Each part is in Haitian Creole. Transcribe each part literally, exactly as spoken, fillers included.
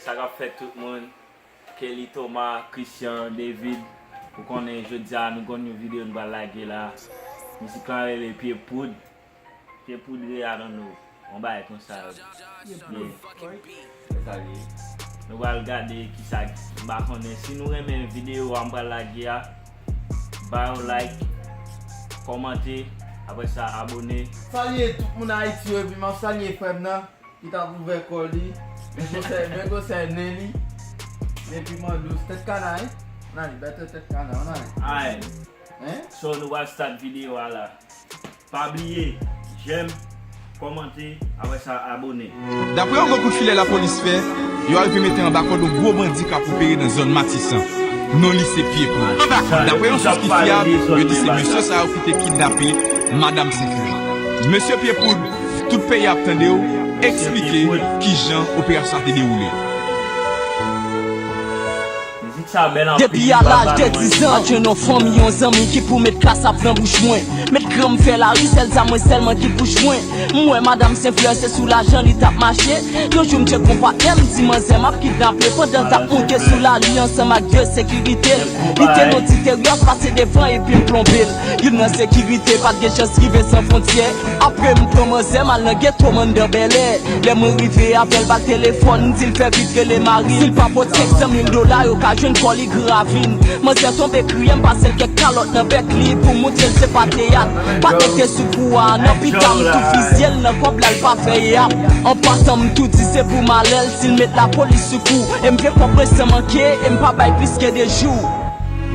Sa k ap fèt tout moun? Kelly Thomas, Christian, David. Ou konnen jodi a nou gon yon videyo nou pral lage la. Mizik lan rele Pye Poud. Pye Poud Real an nou. Yon bagay konsa yo di. Pye Poud. Wi. Se sa li ye. Nou pral gade kisa, m pa konnen. Si nou renmen videyo a m pral lage a, ba yon like, kòmante, apre sa abòne. Salye tout moun Ayiti yo, epi m ap salye frè m nan ki t ap ouvè kò li. Men gwosè, men gwosè nen li. Men piman dous, tèt kanay. Ann ale, bètè tèt kanay, ann ale. Alright. Hein? So, nou pral start videyo a la. Pa bliye, jèm, kòmante, apre sa abòne. Daprè yon gwo kout filè lapolis fè, yo arive mete anba kòd yon gwo bandi k ap opere nan zòn Matisan. Non li se Pye Poud. Daprè yon sous ki fyab, yo di se mesye sa yo ki te kidnape madanm Senflè. Mesye Pye Poud, tout peyi a ap tande w, eksplike kijan operasyon sa te dewoule. Depi a laj de diz an, m pa t jwenn yon fanmi, yon zanmi ki pou met kasap nan bouch mwen. Met grenn m fè lari, sèl zam mwen sèlman ki bouch mwen. M wè madanm Senflè se sou lajan li t ap mache. Yon jou m tcheke yon patnè m, di manzè m ap kidnape pandan l t ap moute sou lari ansanm ak de sekirite l. Li te nan ti teryòs, pase devan epi m plonbe l. Youn nan sekirite pa t gen chans rive san fwontyè. Apre m pran manzè m al nan geto m anndan Bèlè. Lè mwen rive avè l pa t telefòn, m di l fè vit rele mari l. Si l pa pote senk san mil dola yo ka jwenn kò li Gran Ravin. Manzè tonbe kriye, m pase l kèk kalòt nan bèk li pou montre l se pa teyat. Patnè k te sou kou a nan pita m tou fizye l nan kòb la l pa fè yap. An patan m tou di se pou malè l si l met lapolis sou kou. E m vle konprann san manke e m pa bay plis ke de jou.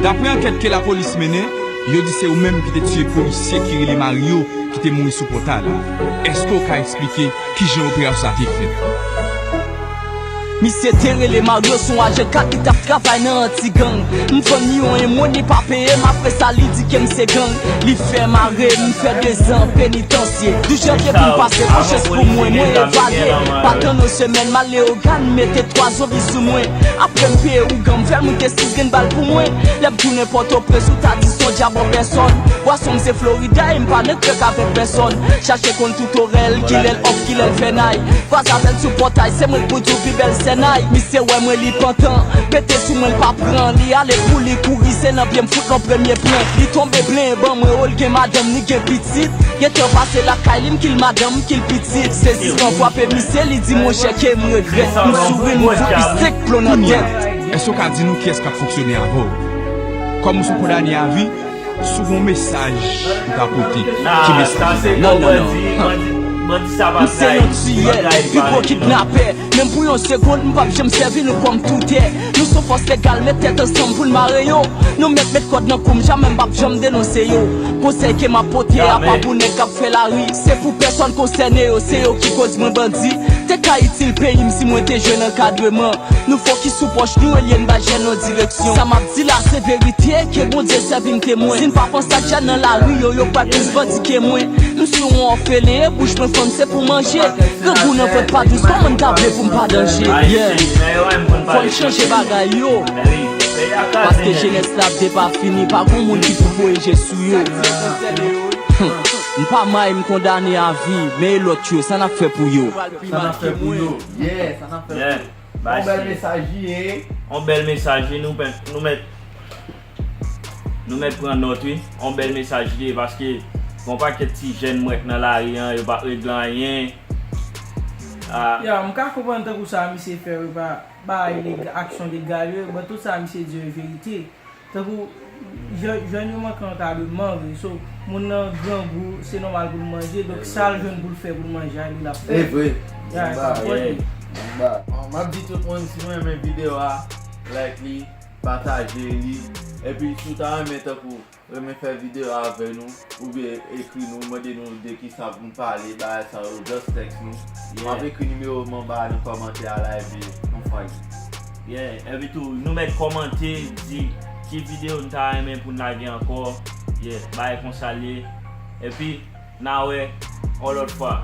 Daprè ankèt ke lapolis mennen, yo di se ou menm ki te tiye polisye ki rele Mario ki te mouri sou pòtay la. Èske w ka eksplike kijan operasyon sa te fèt? Misye te rele Mario, se yon ajan kat li t ap travay nan anti gang. M vann li yon emwon, li pa peye m, apre sa li di ke m se gang. Li fè mare m, m fè dezan penitansye. Douz janvye pou m pase, bon chans pou mwen, mwen evalye. Pa tann yon semèn, m al Leyogàn, mete twa zonbi sou mwen. Apre m peye ougan, m fè l moute sis grenn bal pou mwen. Lè m tounen Pòtoprens, ou ta di se yon djab an pèsòn. Bwason m se Florida, e m pa nan kèk avèk pèsòn. Chache konn tout orè l, kilè l off, kilè l fènay. Kwaze avè l sou pòtay, se mwen k pou di w pi bèl sènay. Misye wè mwen li pantan, pete sou mwen l pa pran. Li ale pou li kouri, se nan pye m fout l yon premye plan. Li tonbe blen, ban mwen o, l gen madanm, li gen pitit. Gentan pase lakay li, m kill madanm, m kill pitit. Sezisman frape misye, li di monchè ke m regrèt. M souri, m fout li senk plon nan tèt. Èske w ka di nou kiyès k ap fonksyone avè w? Kòm ou se yon kondane a vi, si w gen yon mesaj ou ka pote, ki mesaj ou ka... Non, non, non. M se yon tiyè, pi gwo kidnapè. Menm pou yon segonn, m p ap janm sèvi nou kòm toutè. Nou se yon fòs legal, met tèt ansanm pou n mare yo. Nou mèt met kòd nan kou m, jamè m p ap janm denonse yo. Konsèy ke m ap pote a pa pou nèg k ap fè lari. Se pou pèsòn konsène yo, se yo ki koz mwen bandi. Te ka itil peyi m si mwen te jwenn ankadreman. Nou fokis sou pòch nou, elye n bay jèn yon direksyon. Sa m ap di la se verite, ke Bondye sèvi m temwen. Si n pa pran sa k jèn nan lari yo, yo pral plis bandi ke mwen. M sou yon òfelen, e bouch mwen fann se pou manje. Grangou nan vant pa dous, kòman n ta vle pou m pa danje? Yeah. Fò n chanje bagay yo. Paske jenès la ap depafini, pa gon moun ki pou voye je sou yo. Hmm. M pa may, m kondane a vi, men e lòt yo, sa n ap fè pou yo? Sa n ap fè pou yo? Yeah, sa n ap fè pou yo? Yon bèl mesaj li ye. Yon bèl mesaj li, nou mèt, nou mèt, nou mèt pran nòt, wi. Yon bèl mesaj li ye, paske gon pakèt ti jèn m wè k nan lari an, yo p ap regle anyen. Ah. Ya, m ka konprann tankou sa misye fè, wi, pa, pa leg-, aksyon legal yo, but tout sa misye di yo e verite. Tankou, jè-, jèn yo manke ankadreman vre. So, moun nan grangou, se nòmal pou l manje. Donk, sa l jwenn pou l fè pou l manje a, li l ap fè. E vre. Ya, sa pwòp li. M ap di tout moun, si nou renmen videyo a, like li, pataje li. Epi, si w ta renmen tankou, renmen fè videyo avè nou, oubyen ekri nou, mande nou de kisa pou n pale, bagay sa yo, just text nou. M ap ekri nimewo m anba a nan kòmantè a la, epi nou fè li. Yeah, epi tou, nou mèt kòmante, di ki videyo n ta renmen pou n lage ankò. Yeah, bagay konsa l ye. Epi, n a wè yon lòt fwa.